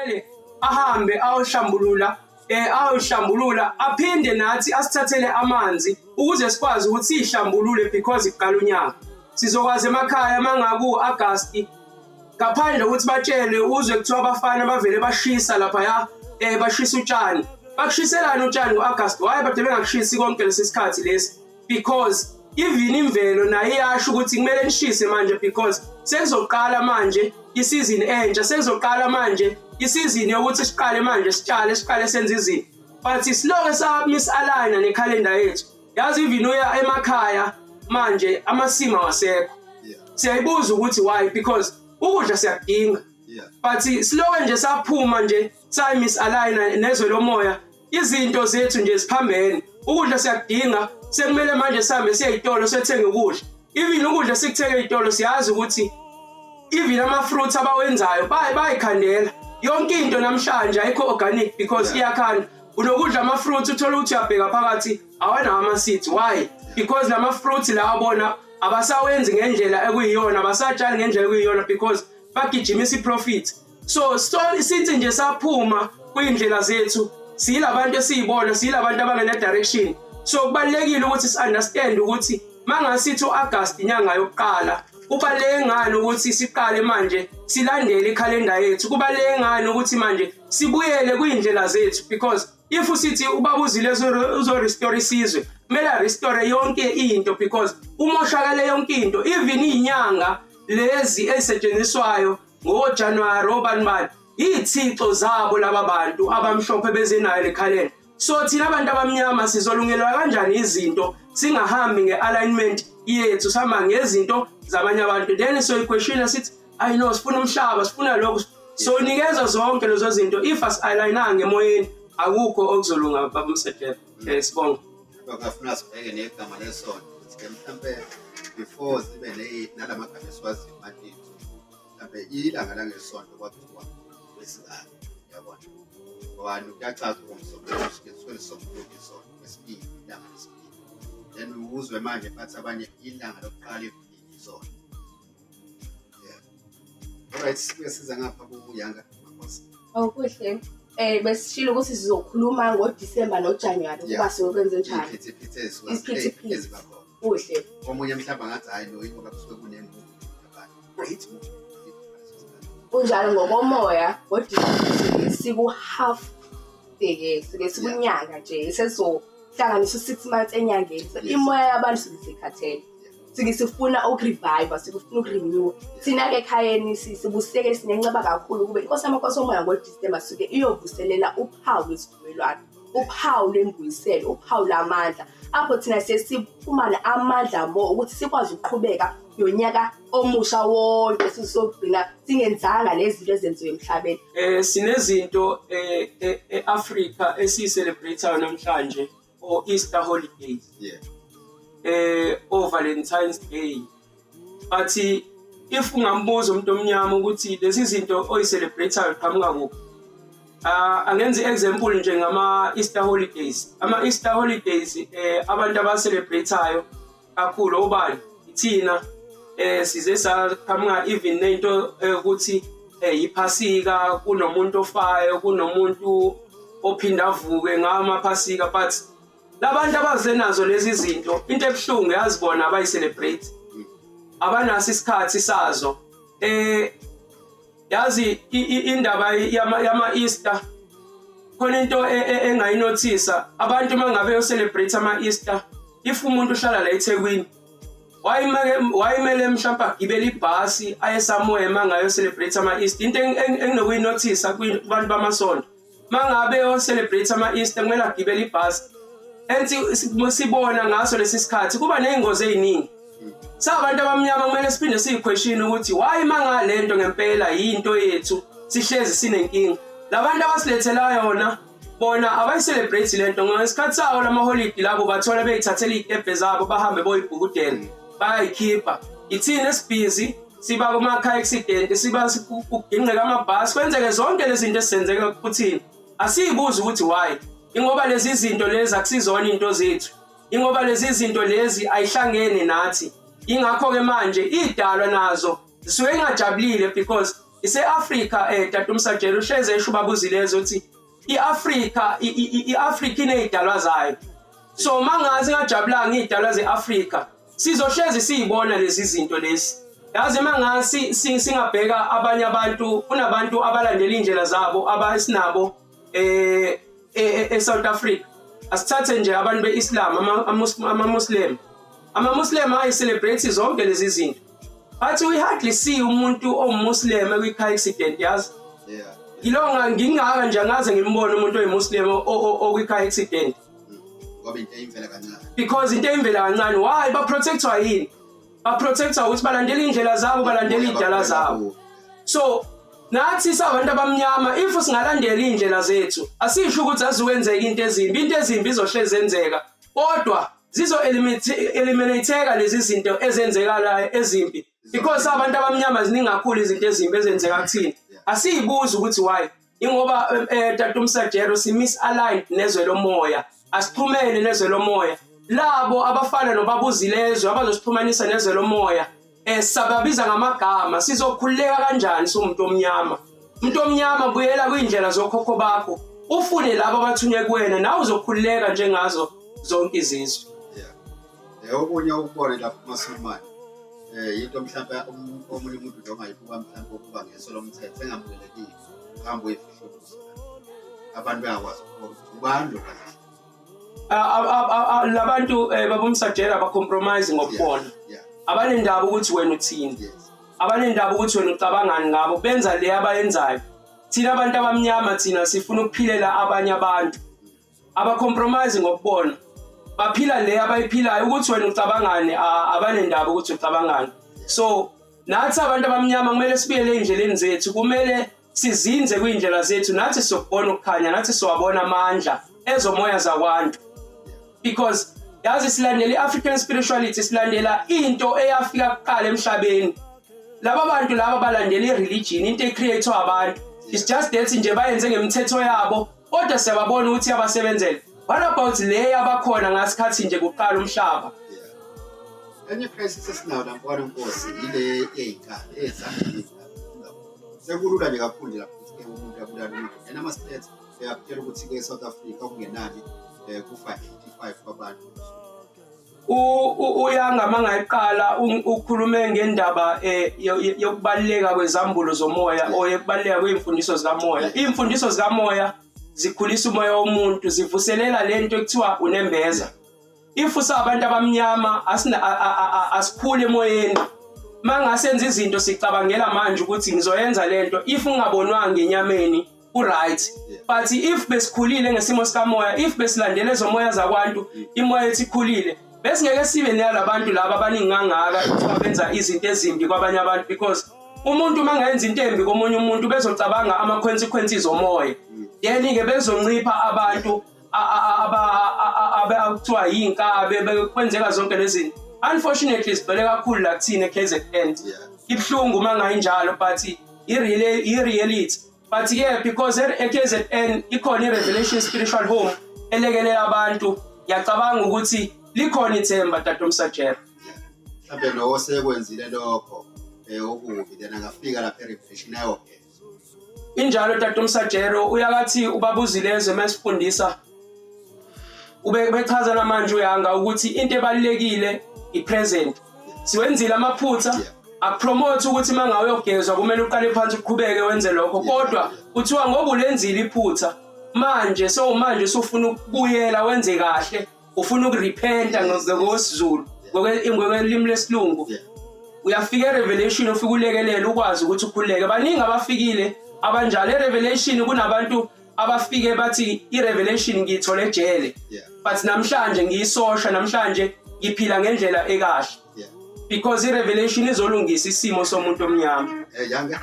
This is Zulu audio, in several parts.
Kumele ahambe ayohlambulula ayohlambulula aphinde nathi asithathele amanzi ukuze sikwazi ukuthi siyihlambulule because kuqala unyaka. Sizokwazi emakhaya mangaku August ngaphandle ukuthi batshelwe uzwe kuthiwa abafana bavele bashisa laphaya bashisa utshani. Bakushiselani utshani ngo-August? Why bade bengakushisi konke lesi sikhathi lesi? Because even imvelo nayo iyasho ukuthi kumele nishise manje because sekuzoqala manje isizini entsha, sekuzoqala manje isizini yokuthi siqale manje sitshale, siqale senze izinto. But siloke sa-misaligna nekhalenda yethu. Yazi even uya emakhaya manje amasimu awasekho. Siyayibuza ukuthi why, because ukudla siyakudinga. But siloke nje saphuma nje sayi-misaligna nezwe lomoya, izinto zethu nje ziphambene. Ukudla siyakudinga, sekumele manje sihambe siye ey'tolo siyothenga ukudla. Even ukudla sikuthenga ey'tolo siyazi ukuthi even ama-fruits abawenzayo bayayikhandela. Yonke into namhlanje ayikho organic because iyakhanda. Unokudla ama-fruits uthole ukuthi uyabheka phakathi awanawo ama-seeds. Why? Because lama-fruits lawa bona abasawenzi ngendlela ekuyiyona, abasatshali ngendlela ekuyiyona because bagijimisa i-profit. So sithi nje saphuma kwindlela zethu, siyilabantu esiyibona, siyilabantu abangena direction. So kubalekile ukuthi si-understand ukuthi mangasithi uAugust inyanga yokuqala, kubaleke ngani ukuthi siqale manje silandele ikhalenda yethu, kubaleke ngani ukuthi manje sibuyele kwindlela zethu, because if usithi ubaba uzile uzo-restore isizwe, kumele a-restore yonke into because umoshakale yonke into. Even izinyanga lezi ezisetshenziswayo ngoJanuary obani bani, iy'thixo zabo laba bantu abamhlophe bezenayo le khalenda. So thina abantu abamnyama sizolungelwa kanjani izinto singahambi nge-alignment yethu, sihamba ngezinto zabanye abantu? Then soyiquestiona sithi ayi no, sifuna umhlaba, sifuna lokhu. So nikezwa zonke lezo zinto if asi-alignanga emoyeni, akukho okuzolunga, baba Msejele. Sibonge. Bangafuna sibheke negama lesonto ukuthi-ke mhlampe before zibe nalamagama esiwaziyo manje, mhlampe ilanga langesonto kwakuthiwa wesingane, yabona, ngoba kuyacaca ngomsombuluko kusuke lisombuluko isonto wesibili, ilanga lesibili. Then uzwe manje bathi abanye ilanga lokuqala evikini isonto. Yeah, alright, sibuye siza ngapha kuYanga Makhosi. Awukuhle. Besishilo ukuthi sizokhuluma ngoDisemba noJanuary ukuba siyokwenza njani. Iphithiphithi ezisuka Isiphithiphithi. Eziba khona. Kuhle. Omunye mhlawumbe angathi hayi no, ingoba kusuke kune-movement yabantu, great movement ngaleso sikhathi. Kunjalo ngokomoya, ngoDisemba suke siku half the suke sikunyaka nje, sezohlanganisa u6 months enyangeni. So imoya yabantu suke sikhathele. Suke sifuna ukurevive, sifuna ukurenew. Thina ke ekhayeni sibuseke sinenceba kakhulu kube inkosi yamakhosi omoya ngoDisemba suke iyovuselela uphawu lwesivumelwano, uphawu lwembuyiselo, uphawu lamandla. Apho thina siye sifumane amandla more ukuthi sikwazi ukuqhubeka nonyaka omusha wonke, sizogcina singenzanga lezi zinto ezenziwe emhlabeni. Sinezinto eAfrica esiyicelebrate namhlanje, o Easter holidays, o Valentine's Day, but if ungambuza umuntu omnyama ukuthi lezi zinto oyicelebrate qhamuka kuphi, angenza i-example nje ngama Easter holidays. Ama Easter holidays, abantu abacelebrateayo kakhulu obani? Ithina. Size saqhamuka even nento ukuthi iphasika, kunomuntu ofayo, kunomuntu ophinda avuke ngamaphasika, but labantu abaze nazo lezi zinto, into ebuhlungu yazibona abayicelebrate, abanaso isikhathi sazo. Yazi indaba yama Easter, khona into engayinothisa abantu mangabe yo celebrate ama Easter. If umuntu uhlala la eThekwini, wayimele mhlawumbe agibele ibhasi aye somewhere mangayo celebrate ama Easter. Into enginokuyinothisa kubantu bamasonto, mangabe yo celebrate ama Easter kumele agibele ibhasi, enthi sibona ngaso lesi sikhathi kuba nezingozi eziningi. Sabantu abamnyama kumele siphinde siyiquestion ukuthi why mangalento ngempela yinto yethu sihlezi sinenkinga. Labantu abasilethela yona bona abayicelebrate lento ngesikhathi sawo lamaholidi, labo bathola beyithathela iy'kebhe zabo bahambe boyibhukudela bayayikhipha. Ithina esibhizi siba kuma-car accident, siba kugingqeka amabhasi, kwenzeke zonke lezi zinto esizenzeka kuthina. Asiyibuzi ukuthi why, ingoba lezi zinto lezi akusizona into zethu, ingoba lezi zinto lezi ayihlangene nathi. Ingakho-ke manje idalwa nazo zisuke ingajabulile because Ise-Afrika tata uMsajelo uhleze esho uBaba uZilezo uthi i-Afrika i-Afrika iney'dalwa zayo. So mangazi ngajabulanga iy'dalwa ze-Afrika sizohlezi siyibona lezi zinto lezi. Yazi mangasi singabheka abanye abantu, kunabantu abalandela iy'ndlela zabo abasinabo e-South Africa. Asithathe nje abantu be-Islam, ama-Muslim. Ama-Muslim ayi-celebrate zonke lezi zinto. But we hardly see umuntu owu-Muslim ekwi-car accident, yazi. Ilonga ngingaka nje angaze ngimbone umuntu oyi-Muslim okwi-car accident. Ngoba into eyimvela kancane. Because into eyimvela kancane. Why? Ba-protectwa yini? Ba-protectwa ukuthi balandela iy'ndlela zabo, balandela iy'dala zabo. So nathi sabantu abamnyama, if singalandela iy'ndlela zethu, asisho ukuthi aziwenzeka into ezimbi, into ezimbi izohlezi zenzeka, kodwa zizo-eliminateka lezi zinto ezenzekalayo ezimbi, because abantu abamnyama ziningi kakhulu izinto ezimbi ezenzeka kuthina. Asiyibuzi ukuthi why. Ingoba tata uMsajero si-misaligned nezwe lomoya, asixhumene nezwe lomoya. Labo abafana noBaba uZilezwe abazosixhumanisa nezwe lomoya, sababiza ngamagama. Sizokhululeka kanjani siwumuntu omnyama? Umuntu omnyama, buyela kwindlela zokhokho bakho, ufune labo abathunywe kuwena, nawe uzokhululeka njengazo zonke izizwe. Yeah. Okunye ukubona lapho kumasulumane, into mhlawumbe omunye umuntu nje ongayibuka mhlawumbe ukuba ngeso lomthetho engamukelekile, uhambe uyifihla ubuso, abantu bengakwazi ukubona ukuthi ubani lo kahle. Labantu babumsajela aba-compromise ngokubona. Abanendaba ukuthi wena uthini. Abanendaba ukuthi wena ucabangani ngabo, benza le abayenzayo. Thina abantu abamnyama thina sifuna ukuphilela abanye abantu. Aba-compromise ngokubona. Baphila le abayiphilayo, ukuthi wena ucabangani abanendaba ukuthi ucabangani. So nathi abantu abamnyama kumele sibuyele ey'ndleleni zethu, kumele sizinze kwiy'ndlela zethu, nathi sokubona ukukhanya, nathi siwabona amandla ezomoya zakwantu. Because yazi silandela i-African spirituality, silandela into eyafika kuqala emhlabeni. Laba bantu laba balandela i-religion, into e-create abantu. It's just that nje bayenze ngemithetho yabo, kodwa siyababona ukuthi iyabasebenzela. What about le abakhona ngasikhathi nje kuqala umhlaba? Yeah. Enye crisis esinayo la, mfana Nkosi, ile ey'nkalo ezangile. Sekulula nje kakhulu nje lapho ukuthi umuntu abulale umuntu. Yena ama-stats uyakutshela ukuthi-ke e-South Africa okungenani kufa 85 kwabantu. Uyanga mangayiqala ukhulume ngendaba yokubaluleka kwezambulo zomoya or yokubaluleka kwey'mfundiso zikamoya. Iy'mfundiso zikamoya zikhulisa umoya womuntu, zivuselela lento ekuthiwa unembeza. If usabantu abamnyama asikhule emoyeni. Mangasenza izinto sicabangela manje ukuthi ngizoyenza lento, if ungabonwanga enyameni ku-right, but if besikhulile ngesimo sikamoya, if besilandela ezomoya zakwantu, imoya ethi ikhulile, besingeke sibe nalabantu laba abaningi kangaka kuthiwa benza izinto ezimbi kwabanye abantu, because umuntu uma engayenza into embi komunye umuntu bezocabanga ama-consequences omoya, then-ke bezoncipha abantu akuthiwa yiy'nkabe, kwenzeka zonke lezi zinto. Unfortunately sigcwele kakhulu la kuthina e-KZN. Ibuhlungu uma ngayinjalo, but i-reality. But yeah, because e-KZN ikhona i-Revelation Spiritual Home elekelela abantu, ngiyacabanga ukuthi likhona ithemba, tata uMsajero. Mhlawumbe lowo osekwenzile lokho okubi, then angafika lapha e-Revelation ayogeza. Injalo, tata uMsajero. Uyakathi uBaba uZilezwe mesifundisa ube bechaza namanje uyanga ukuthi into ebalulekile i-present. Siwenzile amaphutha, aku-promote ukuthi mangawe uyogezwa kumele uqale phansi uqhubeke wenze lokho, kodwa kuthiwa ngoba ulenzile iphutha manje, so manje usufuna ukubuyela wenze kahle, ufuna ukurepenta ngokwesiZulu, ngokwelimi lesilungu, uyafika e-Revelation, ufika ulekelele ukwazi ukuthi ukhululeke. Baningi abafikile abanjalo e-Revelation. Kunabantu abafike bathi i-Revelation ngiyithole ejele, but namhlanje ngiyisosha, namhlanje ngiphila ngendlela ekahle, because i-Revelation izolungisa isimo somuntu omnyama. Yange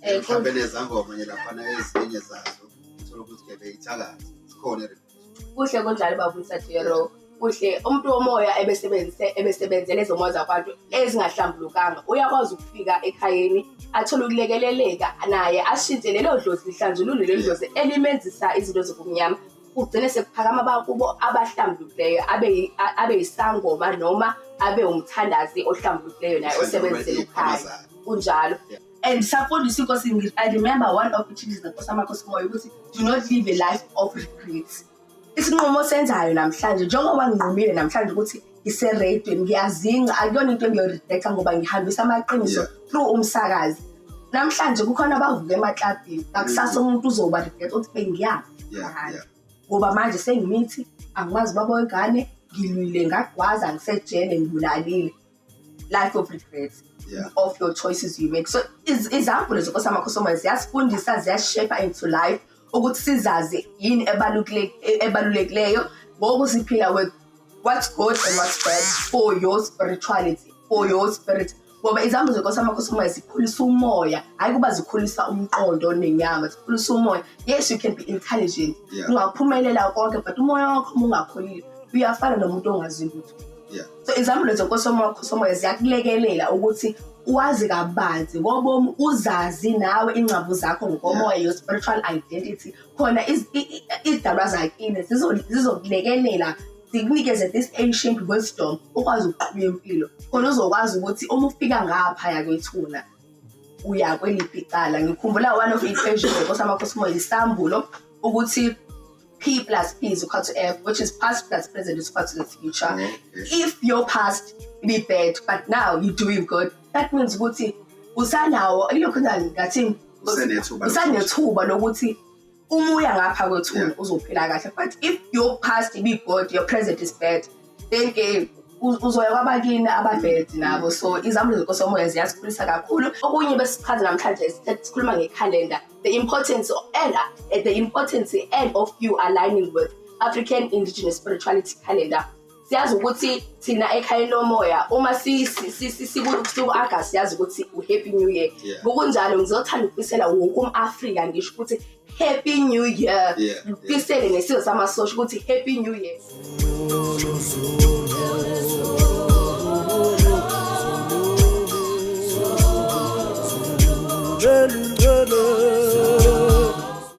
mhlawumbe nezangoma nje laphana, ezinye zazo uthola ukuthi ke beyithakathi sikhona e-Revelation. Kuhle kunjalo, baba uMsajero, kuhle. Umuntu womoya ebesebenzise ebesebenzele ezomoya zakwantu ezingahlambulukanga uyakwazi ukufika ekhayeni athole ukulekeleleka naye, ashintshe lelo dlozi, lihlanjululwe lelo dlozi elimenzisa izinto zobumnyama, kugcine sekuphakama abakubo abahlambulukileyo, abe yisangoma noma abe umthandazi ohlambulukileyo naye osebenzisela ukhaya. Kunjalo. And safundisa inkosi. I remember one of the teachings zenkosi amakhosi moya ukuthi do not live a life of regrets. Isinqumo senzayo namhlanje, njengoba nginqumile namhlanje ukuthi ngiseradweni, ngiyazinca, akuyona into engiyoregretha ngoba ngihambisa amaqiniso through umsakazi. Namhlanje kukhona abavuka emaklabhini, ngakusasa umuntu uzoba regret ukuthi bengiyaphi ngoba manje sengimithi, angimazi ubaba wengane, ngilwile, ngagwaza, ngisejele, ngibulalile. Life of regrets of your choices you make. So izambulo zenkosi amakhosi omoya ziyasifundisa, ziyashape into life ukuthi sizazi yini ebalulekileyo ngoku siphila with what's good and what's bad for your spirituality, for your spirit. Ngoba izambulo zenkosi amakhosi omoya zikhulisa umoya, hhayi kuba zikhulisa umqondo nenyama, zikhulisa umoya. Yes, you can be intelligent, ungaphumelela konke, but umoya wakho uma ungakhulile uyafana nomuntu ongazi lutho. So izambulo zenkosi amakhosi omoya ziyakulekelela ukuthi wazi kabanzi ngobomi, uzazi nawe ingcavu zakho ngokomoya, your spiritual identity. Khona izidalwa zakini zizokulekelela, zikunikeze this ancient wisdom, ukwazi ukuqhuba impilo, khona uzokwazi ukuthi uma ufika ngaphaya kwethuna uya kweliphi icala. Ngikhumbula one of i-equations zenkosi amakhosi omoya, isambulo ukuthi P plus P is equal to F, which is past plus present is equal to the future. If your past be bad, but now you're doing good, that means ukuthi usanawo ilokhu ngathi Usenethuba. Usanethuba lokuthi uma uya ngapha kwethuna uzophila kahle. But if your past be good, your present is bad, then ke uzoya kwabakini ababad nabo. So izambulo zenkosi yomoya ziyasikhulisa kakhulu. Okunye besichaza namhlanje, sikhuluma ngekhalenda, the importance and of you aligning with African indigenous spirituality calendar. Siyazi ukuthi thina ekhayeni lomoya uma siku-August, siyazi ukuthi u-Happy New Year. Ngokunjalo ngizothanda ukufisela wonke um-Afrika, ngisho ukuthi Happy New Year. Ngifisele nesizwe samasosha ukuthi Happy New Year. Zulu, Zulu, Zulu.